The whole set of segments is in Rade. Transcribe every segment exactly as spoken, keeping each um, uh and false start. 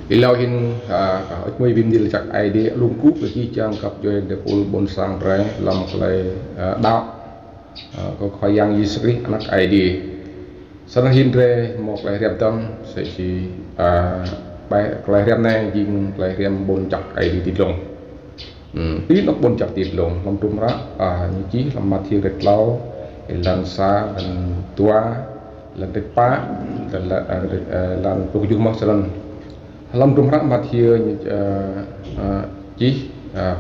Êlâo hĭn, ah, kơ ƀuh mơ̆ng bi mni lač jăk Aê Diê, lŏ kkuh kơ jih jang găp djuê êpul ƀuôn sang drei hlăm klei, ah, đăo, ah, kơ Khua Yang Yêsu Krist Anak Aê Diê. Snăn hĭn drei mâo klei hriăm dơ̆ng, msĕ si, ah, ƀai klei hriăm anei jing klei hriăm ƀuôn jăk Aê Diê ti dlông. Hmm, ti anôk ƀuôn jăk ti dlông, hlăm hdruôm hră, ah, ñu čih hlăm Mathiơ kdrêč tlâo, êlan sa, êlan dua, êlan kdrêč pă, êlan, ah, kdrêč, ah, êlan pluh kjuh mơh snăn. Hlăm hdruôm hră Mathiơ ñu, ah, ah, čih, ah,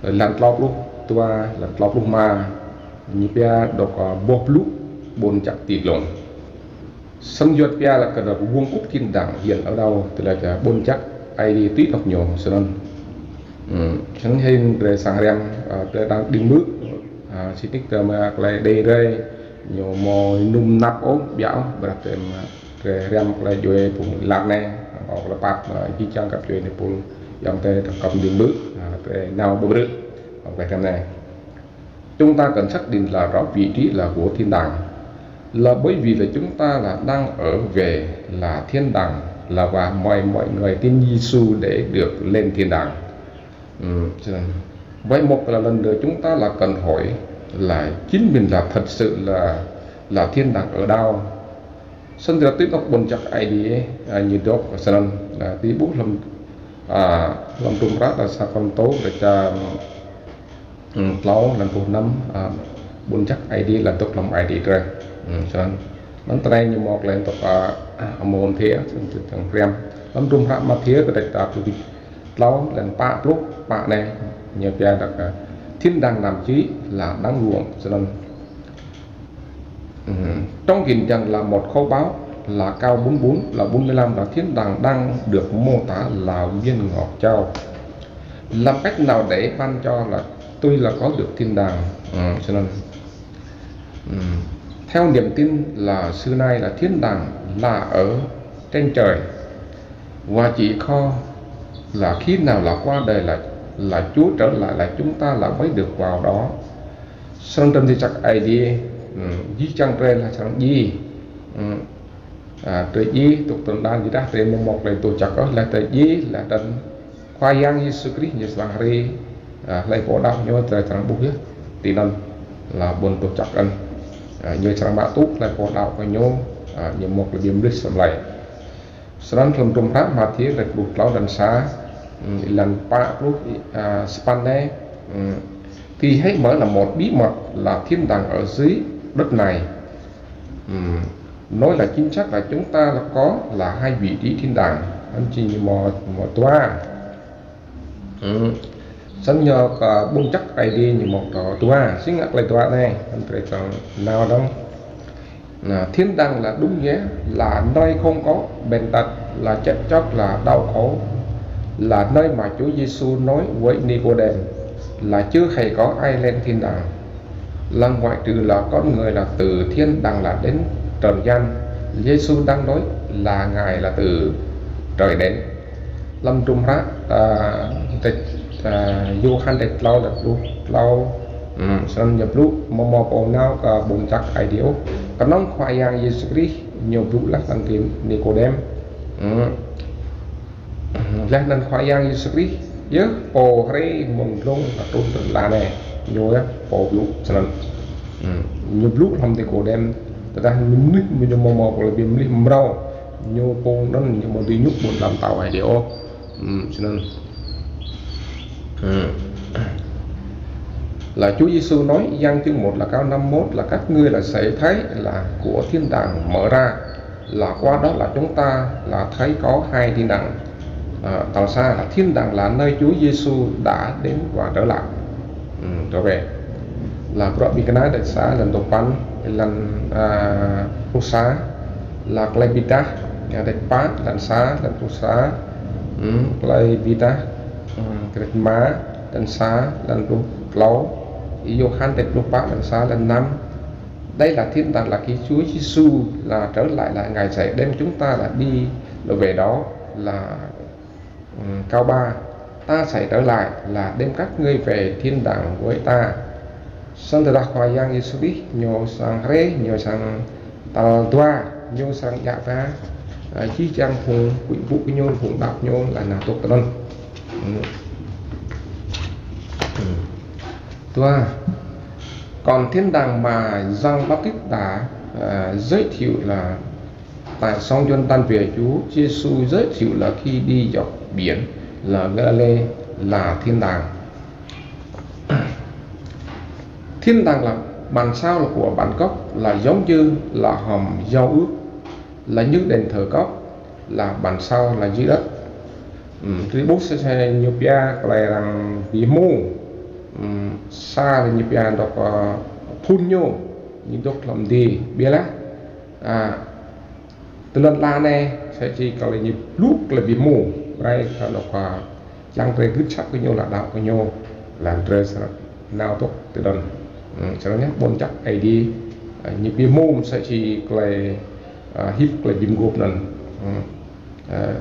êlan tlâo pluh dua, êlan tlâo pluh êma, ñu pia dôk, ah, boh blŭ ƀuôn jăk ti dlông. Snăn yua pia lač kơ dôk vương quốc thiên đàng hiện ở đâu, tơdah lač ƀuôn jăk Aê Diê ti anôk ñu snăn. Hmm, snăn hĭn drei srăng hriăm, ah, drei dơ̆ng đing mơ̆, ah, sĭt nik drei mă klei đei drei, ñu amâo ênŭm năp ôh, ƀiă ôh, ƀiădah drei mă, drei hriăm klei djuê phung lač anei, ah, klei pap, ah, jih jang găp djuê êpul ayŏng adei dôk kăm đing mơ̆, ah, drei nao ƀuh brư̆, ah, klei hriăm anei. Chúng ta cần xác định là rõ vị trí là của thiên đàng. Là bởi vì là chúng ta là đang ở về là thiên đàng, là và mời mọi người tin Giêsu để được lên thiên đàng. Ừ, cho nên, với một là lần nữa chúng ta là cần hỏi là chính mình là thật sự là là thiên đàng ở đâu. Snăn drei ti anôk ƀuôn jăk Aê Diê, ah, ñu dôk snăn, ah, ti ƀuh hlăm, ah, hlăm hdruôm hră Sa Kôrantô, kdrêč, ah, Hmm, tlâo, êlan pluh năm, ah, ƀuôn jăk Aê Diê lač dôk hlăm Aê Diê drei. Hmm, snăn. Anăn drei ñu mâo klei dôk, ah, ah, amôn thiê, snăn drei čiăng hriăm. Hlăm hdruôm hră Mathiơ kdrêč, ah, pluh tlâo, êlan pă pluh pă anei, ñu pia dôk, ah, thiên đàng nằm chỉ là đang ruộng, snăn. Ừm, trong kinh Giăng là một khẩu báo là cao bốn bốn, là bốn mươi lăm, là thiên đàng đang được mô tả là viên ngọt châu. Làm cách nào để ban cho là tôi là có được thiên đàng? Ừm, cho nên, ừm, theo niềm tin là xưa nay là thiên đàng là ở trên trời. Và chỉ có là khi nào là qua đời là là Chúa trở lại là chúng ta là mới được vào đó. Snăn tơdah ti čăk Aê Diê, ừm, jih jang drei lač srăng djiê. Ừm, ah, drei djiê, dôk tơdah dah drei amâo mâo klei doh jăk ôh, lač drei djiê, lač tơdah Khua Yang Yêsu Krist ñu srăng hriê, ah, hlei pô đăo ñu drei srăng ƀuh yơh. Ti anăn lač ƀuôn doh jăk anăn. Ah, ñu srăng mă tŭ hlei pô đăo kơ ñu, ah, ñu mâo klei bi mlih asei mlei. Snăn hlăm hdruôm hră Mathiơ kdrêč pluh tlâo êlan sa, ừm, êlan pă pluh, ah, sa păn anei, ừm, thì hãy mở là một bí mật là thiên đàng ở dưới đất này. Ừm, nói là chính xác là chúng ta là có là hai vị trí thiên đàng. Anăn jing mâo, mâo dua. Ừm. Snăn ñu kơ ƀuôn jăk Aê Diê ñu mâo dua. Si ngă klei dua anei, anăn drei čiăng nao dơ̆ng. Là thiên đàng là đúng nghĩa là nơi không có bệnh tật, là chết chóc, là đau khổ, là nơi mà Chúa Giêsu nói với Nikôđêm là chưa hề có ai lên thiên đàng. Là ngoại trừ là con người là từ thiên đàng là đến trần gian. Giêsu đang nói là Ngài là từ trời đến. Hlăm hdruôm hră, ah, kdrêč, ah, Yôhan kdrêč tlâo êlan pluh tlâo, ừm, snăn ñu blŭ, amâo mâo pô nao kơ ƀuôn jăk Aê Diê ôh. Knŏng Khua Yang Yêsu Krist ñu blŭ leh anăn kơ Nikôđêm. Ừm. Leh anăn Khua Yang Yêsu Krist yơh pô hriê mơ̆ng dlông truh ti lăn anei. Ñu yơh pô blŭ snăn. Ừm. Ñu blŭ hlăm Nikôđêm, tơdah mnuih ñu amâo mâo klei bi mlih mrâo, ñu pô anăn ñu amâo dưi ênuk ƀuôn ala mtao Aê Diê ôh. Ừm, snăn. Ừm. Là Chúa Giêsu nói, Giăng chương một là câu năm mốt là các ngươi là sẽ thấy là của thiên đàng mở ra, là qua đó là chúng ta là thấy có hai thiên đàng. À, tal sa là thiên đàng là nơi Chúa Giêsu đã đến và trở lại. Ừm, trở về. Là Bruă Bi Knăl kdrêč sa êlan dua păn, êlan, ah, pluh sa, là Klei Bi Êdah, kdrêč pă, êlan sa, êlan pluh sa, ừm, Klei Bi Êdah, ừm, kdrêč êma, êlan sa, êlan pluh tlâo, Yôhan kdrêč pluh pă, êlan sa, êlan năm. Đây là thiên đàng là khi Chúa Giêsu là trở lại là Ngài sẽ đem chúng ta là đi về đó là Ừm, câu ba, ta sẽ trở lại là đem các ngươi về thiên đàng với ta. Snăn tơdah Khua Yang Yêsu Krist ñu srăng hriê, ñu srăng tal dua, ñu srăng djă ba. À, jih jang phung, phung, phung ñu, phung đăo ñu, là nao dôk tinăn. Ừ. Ừ. Dua, còn thiên đàng mà Giăng Baptist đã, à, giới thiệu là tại sông Giôrđan về, Chúa Giêsu giới thiệu là khi đi dọc biển là Galilê là thiên đàng. Thiên đàng là bản sao là của bản gốc, là giống như là hòm giao ước, là như đền thờ gốc, là bản sao là dưới đất. Ừm, tri bố sẽ, sẽ ñu pia klei arăng bi hmô. Ừm, sa là ñu pia dôk, ơ, phŭn ñu, ñu dôk hlăm di. Ƀiădah, à, ti lăn ala anei, sa čô klei ñu blŭ klei bi hmô, brei kơ anôk, čiăng brei gưt asăp kơ ñu, lŏ đăo kơ ñu, leh anăn drei srăng nao dôk tinăn. Hmm, snăn yơh, ƀuôn jăk Aê Diê, ah, ñu bi hmô msĕ si klei, ah, hip klei bi mguôp anăn. Hmm. Ah,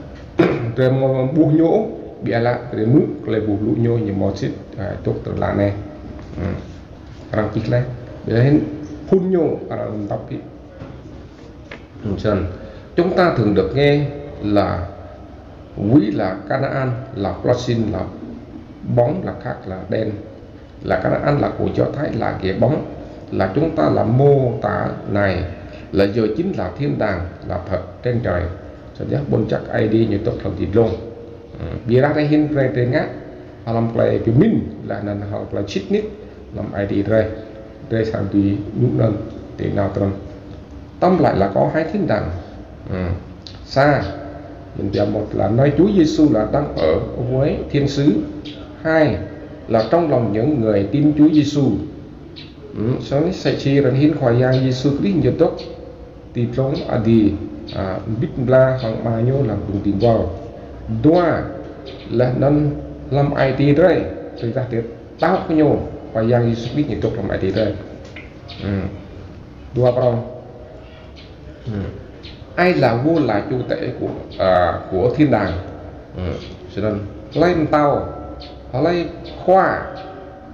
drei amâo ƀuh ñu, ƀiădah drei hmư̆ klei bi blŭ ñu, ñu mâo sĭt, ah, dôk ti lăn ala anei. Hmm. Arăng čih leh. Ƀiădah hĭn phŭn ñu arăng mtăp hĭ. Snăn, chúng ta thường được nghe là ví là Canaan là Palestine, là bóng, là khác là đen, là Canaan là của Do Thái, là cái bóng, là chúng ta là mô tả này, là giờ chính là thiên đàng, là thật trên trời. Snăn yơh, ƀuôn jăk Aê Diê ñu dôk hlăm ti dlông. Hmm, ƀiădah drei hĭn brei drei ngă hlăm klei bi mĭn, leh anăn hlăm klei sĭt nik hlăm Aê Diê drei. Drei srăng dưi ñu anăn ti nao tinăn. Tóm lại là có hai thiên đàng. Ừ. Sa, mình pia một là nơi Chúa Giêsu là đang ở với thiên sứ. Hai là trong lòng những người tin Chúa Giêsu. Ừ, snăn msĕ si arăng hĭn Khua Yang Yêsu Krist ñu dôk ti dlông Aê Diê, à, mbĭt mbla hŏng Ama ñu hlăm phung dĭng buăl. Dua, leh anăn hlăm ai tiê drei, drei dah drei đăo kơ ñu, Khua Yang Yêsu Krist ñu dôk hlăm ai tiê drei. Hmm. Dua prŏng. Hmm. Ai là vua là chủ tể của, à, của thiên đàng. Hmm. Snăn, hlei mtao, hlei khua,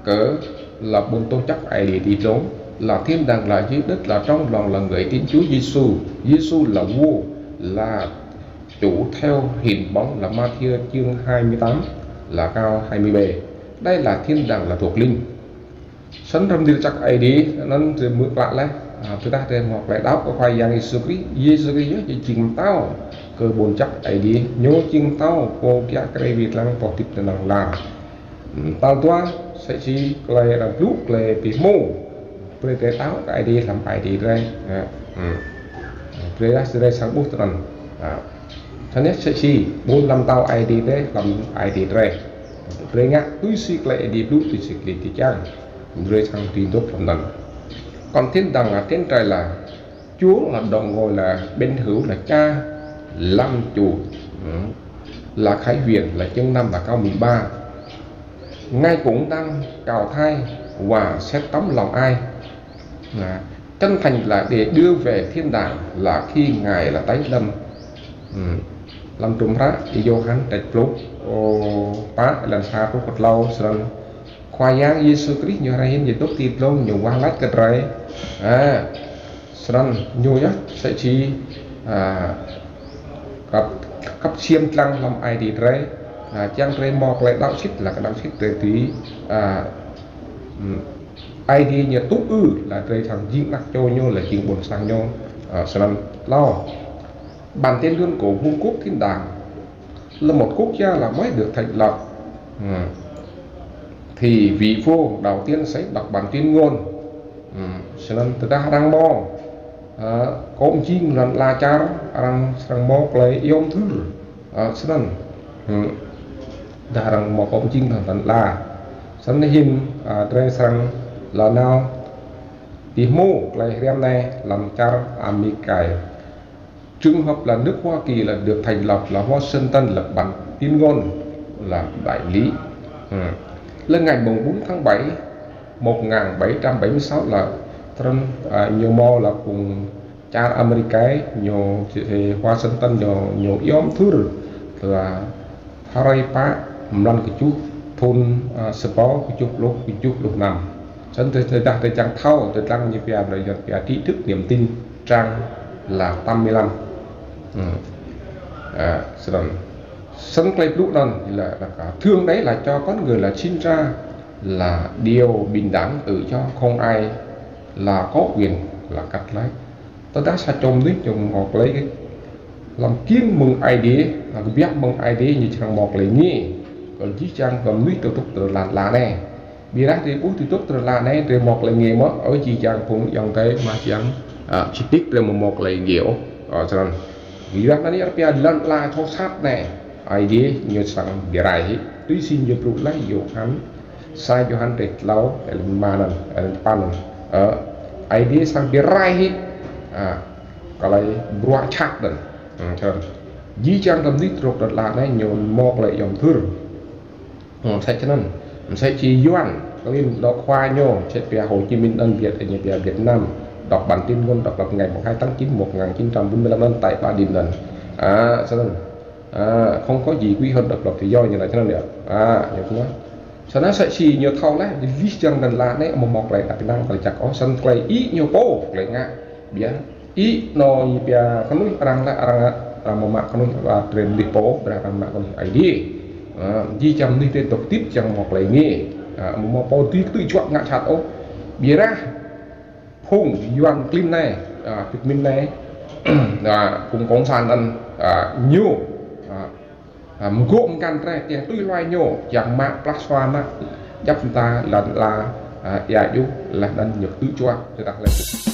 kơ là ƀuôn dôk jăk Aê Diê ti dlông, là thiên đàng là dưới đất, là trong lòng là người tin Chúa Giêsu. Giêsu là vua, là chủ theo hình bóng, là Mathiơ chương hai mươi tám, là câu hai mươi B. Đây là thiên đàng là thuộc linh. Snăn hlăm dĭr jăk Aê Diê, anăn drei hmư̆ klă leh, à, tơdah drei mâo klei đăo kơ Khua Yang Yêsu Krist, Yêsu Krist yơh jing mtao kơ ƀuôn jăk Aê Diê, ñu jing mtao pô kiă kriê wĭt lăng pô hdĭp ti lăn ala. Hmm, tal dua, msĕ si klei arăng blŭ, klei bi hmô. Brei drei đăo kơ Aê Diê hlăm ai tiê drei. Ya. Hmm. Brei dah drei srăng ƀuh tinăn. Ya. Snăn yơh msĕ si ƀuôn ala mtao Aê Diê drei hlăm ai tiê drei. Brei ngă tui si klei Aê Diê blŭ, tui si klei Aê Diê čiăng. Drei srăng dưi dôk hlăm anăn. Còn thiên đàng là trên trời là Chúa là đồng ngồi là bên hữu là cha làm chủ, ừ, là Khải Huyền là chương năm là câu mười ba. Ngài cũng đang cào thai và sét tấm lòng ai, à, chân thành là để đưa về thiên đàng là khi Ngài là tái lâm, ừ, hlăm hdruôm hră Y-Yôhan kdrêč pluh, ô, pă, êlan sa truh kơ tlâo, snăn Khua Yang Yêsu Krist ñu hrih hĭn ñu dôk ti dlông ñu wah lač kơ drei. À, snăn ñu yơh msĕ si, à, kăp, kăp ksiêm dlăng hlăm ai tiê drei. À, čiăng drei mâo klei đăo sĭt, là kơ đăo sĭt drei dưi, à, ừm, Aê Diê ñu tŭ ư, là drei srăng jing anak čô ñu, là jing ƀuôn sang ñu. À, snăn tlâo. Bản tuyên ngôn của vương quốc thiên đàng là một quốc gia là mới được thành lập. Ừ. Thì vị vua đầu tiên sẽ đọc bản tuyên ngôn. Ừ. Snăn tơdah arăng mâo, à, kơ mjing lăn ala čar, arăng srăng mâo klei iêu mthưr. À, snăn. Ừ. Tơdah arăng mâo kơ mjing lăn ala. Snăn hĭn, à, drei srăng lŏ nao bi hmô klei hriăm anei hlăm čar Amêrik. Trường hợp là nước Hoa Kỳ là được thành lập là Washington lập bản tuyên ngôn là đại lý. Ừ. Là ngày mùng bốn tháng bảy một ngàn bảy trăm bảy mươi sáu là Trump, à, ñu mâo là phung čar Amêrik ñu, ơ, Washington ñu, ñu iêu mthưr là hruê pă mlan kjuh thŭn, à, sa êbâo kjuh pluh, kjuh pluh năm. Snăn tơdah drei čiăng thâo, drei dlăng ñu pia, drei dlăng pia tri thức niềm tin trang là tám mươi lăm. Ừ. À, snăn. Snăn klei blŭ anăn là, là cả. Thượng Đế là cho con người là sinh ra là điều bình đẳng, tự do, không ai là có quyền là cắt lấy. Tơdah sa čô mnuih ñu mâo klei hlăm kkiêng mơ̆ng Aê Diê, là kbiă mơ̆ng Aê Diê ñu srăng mâo klei êngiê. Kơ jih jang kơ mnuih dôk ti lăn ala anei. Ƀiădah drei ƀuh ti dôk ti lăn ala anei drei mâo klei êngiê mơh, ơ jih jang phung ayŏng adei mah jiăng, à, čih nik drei amâo mâo klei êngiê ôh. Ơ, snăn. Ƀiădah anăn arăng pia lăn ala thâo sat anei, Aê Diê ñu srăng bi rai hĕ. Tui si ñu blŭ leh Yôhan, sa Yôhan tlâo, êlan êma anăn, êlan păn anăn. Ơ, Aê Diê srăng bi rai hĕ. À, klei bruă jhat anăn. Hmm, snăn. Jih jang kơ mnuih dôk ti lăn ala anei ñu mâo klei yuôm thưr. Hmm, msĕ snăn. Msĕ si Yuăn, klin dôk khua ñu, msĕ pia Hồ Chí Minh anăn Việt, ñu pia Việt Nam. Đọc bản tuyên ngôn độc lập ngày mùng hai tháng chín một ngàn chín trăm bốn mươi lăm anăn tại Ba Đình anăn. À, snăn. À, không có gì quý hơn độc lập tự do, ñu lač snăn yơh. À, ñu lač snăn. Snăn msĕ si ñu thâo leh, jih jang lăn ala anei amâo mâo klei êđăp ênang klei jăk ôh, snăn klei ih ñu pô, klei ngă. Ƀiădah ih nô ih pia knuih arăng leh, arăng, arăng amâo mă knuih, a, drei mnuih pô, ƀiădah arăng mă knuih Aê Diê. A, jih jang mnuih drei dôk hdĭp čiăng mâo klei êngiê. A, amâo mâo pô dưi ktư̆ juă ngă jhat ôh. Ƀiădah phung Yuăn klin anei, a, Việt Minh anei, a, phung cộng sản anăn, a, ñu, a, a, mgô̆ mkăn drei, čiăng tui hluê ñu, čiăng mă plah sua mă, djăp mta lăn ala, a, êa djuh, leh anăn ñu ktư̆ juă, tơdah leh.